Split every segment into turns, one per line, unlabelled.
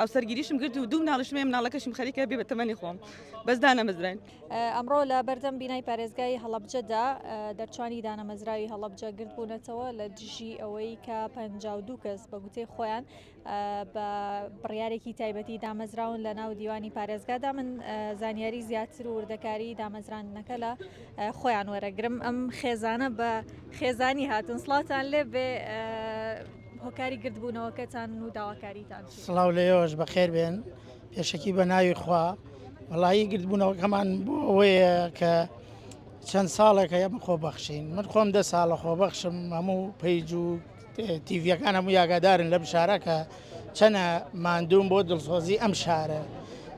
هاوسەرگیریشم کرد و دوو مناڵیشم هەیە مناڵەکەشم خەریکە بێ بە تەمەنی خۆم بەس دانەمەزراین.
ئەمڕۆ لە بەردەم بینای پارێزگای هەڵەبجەدا دەرچوانی دانەمەزراوی هەڵەبجە گردبوونەتەوە لە دژی ئەوەی کە 52 کەس بە گوتەی خۆیان بە بڕیارێکی تایبەتی دامەزراون لە ناو دیوانی پارێزگادا من زانیاری زیاتر و وردەکاری دامەزراندنەکە لە خۆیان وەرەگرم ئەم خێزانە بە خێزانی هاتن سڵاوتان لێ بێ هۆکاری گردبوونەوەکەتان و داواکاریتان
سڵاو لە ئێوەش بەخێر بێن پێشەکی بە ناوی خوا وەڵایی گردبوونەوەکەمان بۆ ئەوەیە کە چەند ساڵێکە ئێمە خۆبەخشین من خۆم دە ساڵە خۆبەخشم هەموو پەیج و تیڤیەکان هەموو یاگادارن لەم شارە کە چەنە ماندووم بۆ دڵسۆزی ئەم شارە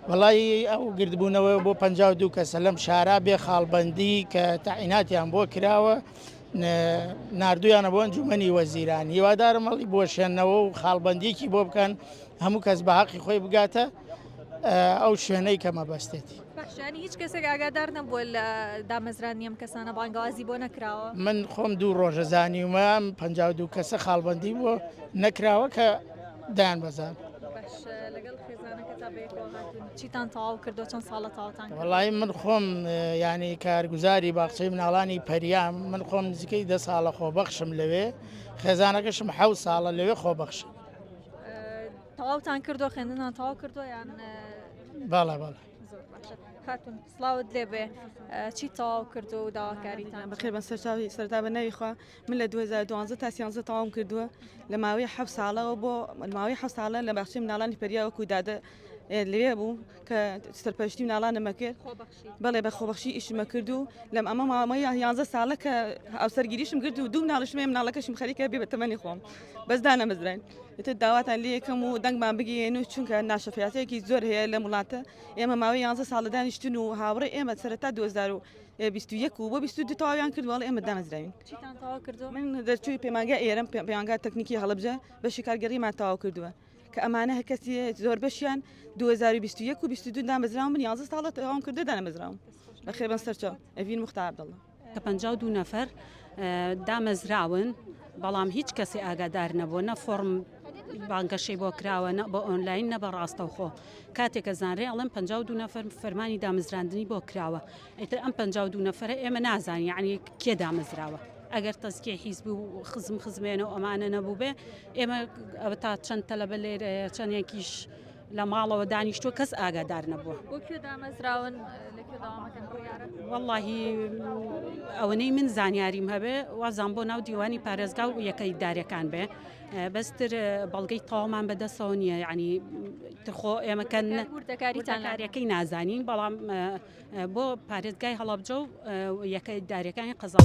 وەڵایی ئەو گردبوونەوە بۆ 52 کەسە لەم شارە بێ خاڵبندی کە تاعیناتیان بۆ کراوە ناردویانە بۆ ئەنجومەنی وەزیران هیوادارم هەڵی بۆشێنەوە و خاڵبندیکی بۆ بکەن هەموو کەس بە حەقی خۆی بگاتە ئەو شوێنەی کە مەبەستێتی.
بەخشانی هیچ کەسێک ئاگادار نەبووە لە دامەزرانی ئەم کەسانە بانگەوازی بۆ نەکراوە؟
من خۆم دوو ڕۆژە زانیومە ئەم 52 کەسە خاڵبەندی بۆ نەکراوە کە دایان بەزان.
باش لەگەڵ خێزانەکەتا بەیەکەوە هاتوون چیتان تەواو کردووە چەند ساڵە تەواوتان کردووە؟
وەڵایی من خۆم یانی کارگوزاری باخچەی مناڵانی پەریام من خۆم نزیکەی دە ساڵە خۆبەخشم لەوێ خێزانەکەشم حەوت ساڵە لەوێ خۆبەخشم.
تەواوتان کردو خوێندنان تەواو کردو یان
باڵا باڵا
خاتون سڵاوت لێبێ چی تەواو کردو و داواکاریتان
بەخێر بن سەرچاوی سەرتا بە ناوی خوا من لە 2012 تا 13 تەواوم کردووە لە ماوەی حەف ساڵەوە بۆ ماوەی حەف ساڵە لە باخچەی مناڵانی پەریا وەکو دادە لەوێ بوو کە سەرپەرشتی مناڵانمە کرد بەڵێ بە خۆبەخشی ئیشمە کرد و لەم ئەمە ماوەی یانزە ساڵە کە هاوسەرگیریشم کرد و دوو مناڵیشم هەیە مناڵەکەشم خەریکە بێ بە تەمەنی خۆم بەس دانەمەزراین ئیتر داواتان لێ یەکەم و دەنگمان بگەیەن و چونکە ناشەفیاتێکی زۆر هەیە لەم وڵاتە ئێمە ماوەی یانزە ساڵە دانیشتن و هاوڕێ ئێمە سەرەتا 2021 و بۆ 22 تەواویان کرد وەڵێ ئێمە دامەزراوین
چیتان تەواو کردووە؟
من دەرچووی پەیمانگای ئێرەم پەیمانگا تەکنیکی هەڵەبجە بەشی کارگێڕیمان تەواو کردووە کە ئەمانە هەر کەسی زۆربەشیان 2021 و 22 دامەزراون من 11 ساڵە تەواوم کردووە دانەمەزراوم بەخێر بن سەرچاو ئەڤین موختار عەبدوڵڵا.
کە 52 نەفەر دامەزراون بەڵام هیچ کەسێ ئاگادار نەبووە نە فۆڕم بانگەشەی بۆ کراوە نە بە ئۆنلاین نە بە ڕاستەوخۆ کاتێک کە زانرێ ئەڵێن 52 نەفەر فەرمانی دامەزراندنی بۆ کراوە ئیتر ئەم 52 نەفەرە ئێمە نازانین یعنی کێ دامەزراوە ئەگەر تەزکیە حیزبی و خزم خزمێنە و ئەمانە نەبووبێ ئێمە ئەوە تا چەند تەلەبە لێرەیە چەندێکیش لە ماڵەوە دانیشتووە کەس ئاگادار نەبووە.
بۆ کوێ دامەزراون لە کوێ دەوامەکەن بڕیارە؟
وەڵاهی ئەوەنەی من زانیاریم هەبێ وازان بۆ ناو دیوانی پارێزگا و یەکە ئیدارەکان بێ بەستر بەڵگەی تەواومان بەدەستەوە نییە یعنی ترخۆ ئێمە کە وردەکاریەکەی نازانین بەڵام بۆ پارێزگای هەڵەبجە و یەکە ئیداریەکانی قەزا.